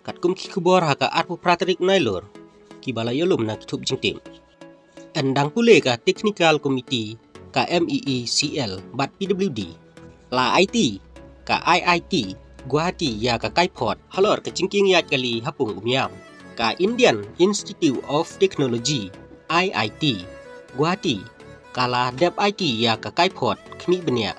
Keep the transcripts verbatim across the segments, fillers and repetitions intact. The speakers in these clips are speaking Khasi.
Katkum ki khubor ha ka arphew phra tarik Nailur, kiba la ïalum na ki thup jingtip. Yn dang pule ka Technical Committee ka MEECL bad PWD, la aiti ka IIT Guwahati ïa ka kaiphod halor ka jingkieng ïaid kali ha pung Umiam. Ka Indian Institute of Technology, IIT Guwahati, ka la dep aiti ïa ka kaiphod khmih bniah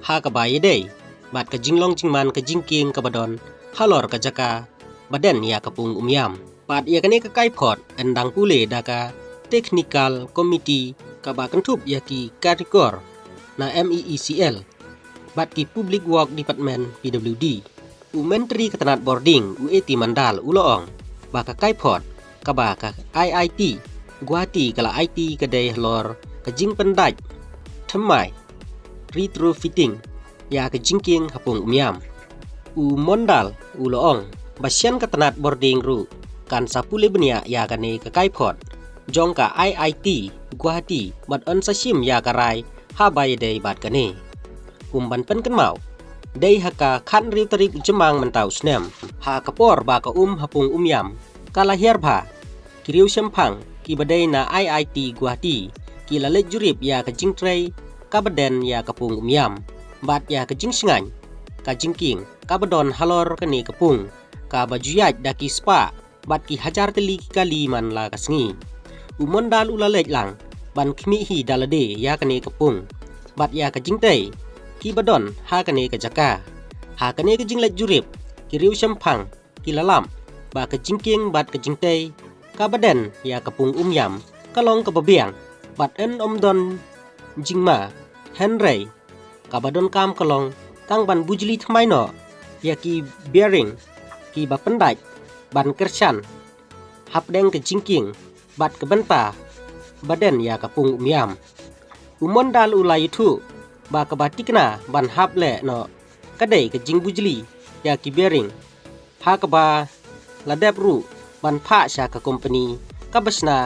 ha kaba ïadei bad ka jinglong jingman ka jingkieng kaba don halor ka jaka ba den ïa ka pung Umiam. Bad ïa kane ka kaiphod yn dang pule da ka Technical Committee kaba kynthup ïa ki karikor na MEECL bad ki Public Work Department, PWD. U Myntri ka tnat bording, u A T Mandal, u la ong ba ka kaiphod kaba ka IIT Guwahati ka la aiti ka dei halor ka jingpyndait thymmai, retrofitting, ïa ka jingkieng ha pung Umiam. U Mondal u la ong ba shen ka tnat bording ruh kan sa pule bniah ïa kane ka kaiphod jong ka IIT Guwahati bad yn sa shim ïa ka rai haba ïadei bad kane. Kum ban pynkynmaw, dei ha ka khathynriew tarik u Jymmang mynta u snem, ha ka por ba ka um ha pung Umiam ka la hiar bha, ki riew shemphang kiba dei na IIT Guwahati ki la leit jurip ïa ka jingtrei kaba den ïa ka pung Umiam bad ïa ka jingshngaiñ ka jingkieng kaba don halor kane ka pung kaba ju ïaid da ki spah bad ki hajar tylli ki kali man la ka sngi. U Mondal u la leit lang ban khmih hi da lade ïa kane ka pung bad ïa ka jingtei kiba don ha kane ka jaka. Ha kane ka jingleit jurip, ki riew shemphang ki la lap ba ka jingkieng bad ka jingtei kaba den ïa ka pung Umiam ka long kaba biang bad yn ym don jingma, hynrei kaba donkam ka long tang ban bujli thymmai noh ïa ki bearing kiba pyndait ban kyrshan hapdeng ka jingkieng bad ka bynta ba den ïa ka pung Umiam. U Mondal u la ïathuh ba kaba thikna ban hap leh noh ka dei ka jingbujli ïa ki bearing, ha kaba la dep ruh ban phah sha ka kompani kaba shna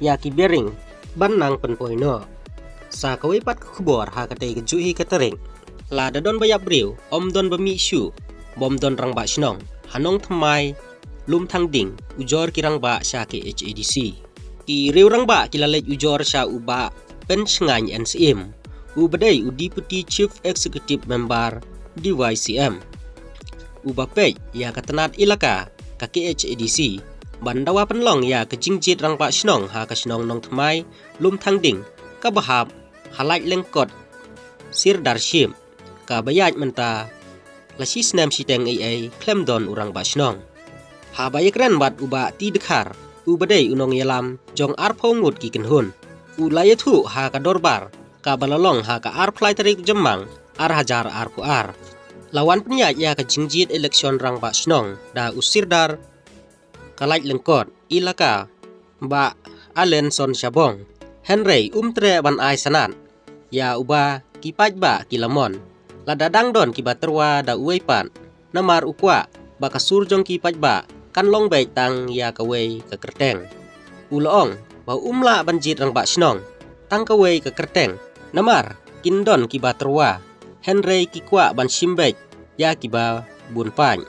ïa ki bearing ban nang pynpoi noh. Sa kawei pat ka khubor, ha katei ka juh hi ka tarik, lada don ba ïap briew, ym don ba mih shuh bym don rangbah shnong ha Nongthymmai Lumthangding, ujor ki rangbah sha KHADC. Ki riew rangbah ki la leit ujor sha u Bah Pynshngaiñ N Syiem, u ba dei u Deputy Chief Executive Member, DYCM, u ba peit ïa ka tnat elaka ka KHADC, ban dawa pynlong ïa ka jingjied rangbah shnong ha ka shnong Nongthymmai Lumthangding, kaba hap ha Laitlyngkot Sirdarship, kaba ïaid mynta la shi snem shiteng ei ei khlem don u rangbah shnong. Haba ïakren bad u Bah T Dkhar, u ba dei u nongïalam jong arphew ngut ki kynhun, u la ïathuh ha ka dorbar kaba la long ha ka arphew lai tarik Jymmang ar hajar arphew ar, la wan pynïaid ïa ka jingjied election rangbah shnong da u Sirdar ka Laitlyngkot elaka, Bah Alenson Shabong, hynrei um treh ban ai sanad ïa uba ki paidbah ki la mon, lada dang don kiba tyrwa da uwei pat, namar u kwah ba ka sur jong ki paidbah kan long beit tang ïa kawei ka kyrteng. U la ong ba um lah ban jied rangbah shnong tang kawei ka kyrteng, namar kin don kiba tyrwa, hynrei ki kwah ban shim beit ïa kiba bun paid.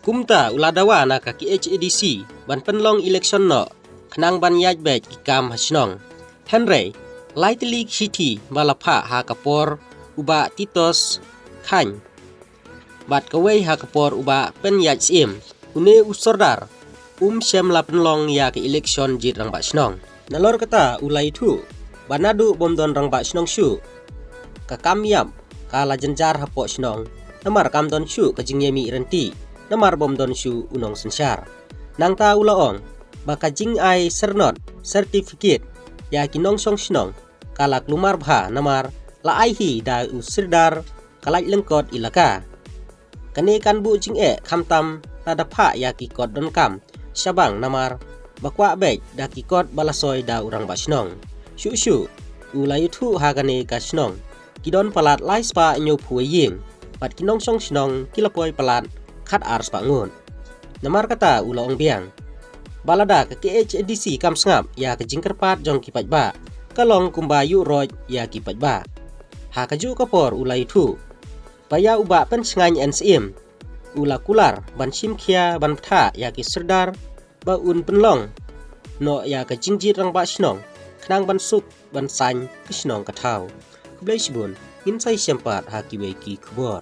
Kumta u la dawa na ka KHADC ban pynlong election noh khnang ban ïaid beit ki kam ha shnong. Hynrei lai tylli ki shithi ba la phah ha ka por u Bah Titos Khain bad kawei ha ka por u Bah Pynïaid Syiem, une u sordar um shym la pynlong ïa ka election jied rangbah shnong. Nalor kata u la ïathuh ba naduh bym don rangbah shnong shuh, ka kam ïap ka la jynjar hapoh shnong, namar kam don shuh ka jingïamih rynti, namar bym don shuh u nongsynshar. Nangta u la ong ba ka jingai syrnod, certificate, ïa ki nongshong shnong ka la kulmar bha, namar la ai hi da u Sirdar ka Laitlyngkot elaka. Kane kan buh jingeh khamtam lada phah ïa ki kot donkam shabar, namar ba kwah beit da ki kot ba la soi da u rangbah shnong. Shuh shuh u la ïathuh ha kane ka shnong ki don palat lai spah hynñiewphew ïing, bad ki nongshong shnong ki la poi palat khat ar spah ngut. Namar kata u la ong biang ba lada ka KHADC kam sngap ïa ka jingkyrpad jong ki paidbah, ka long kumba ïuh roit ïa ki paidbah. Ha kajuh ka por u la ïathuh ba ïa u Bah Pynshngaiñ N Syiem, u la kular ban shim khia ban bthah ïa ki sordar ba un pynlong noh ïa ka jingjied rangbah shnong khnang ban suk ban saiñ ka shnong ka thaw. Khublei shibun, ngin sa ïashem pat ha kiwei ki khubor.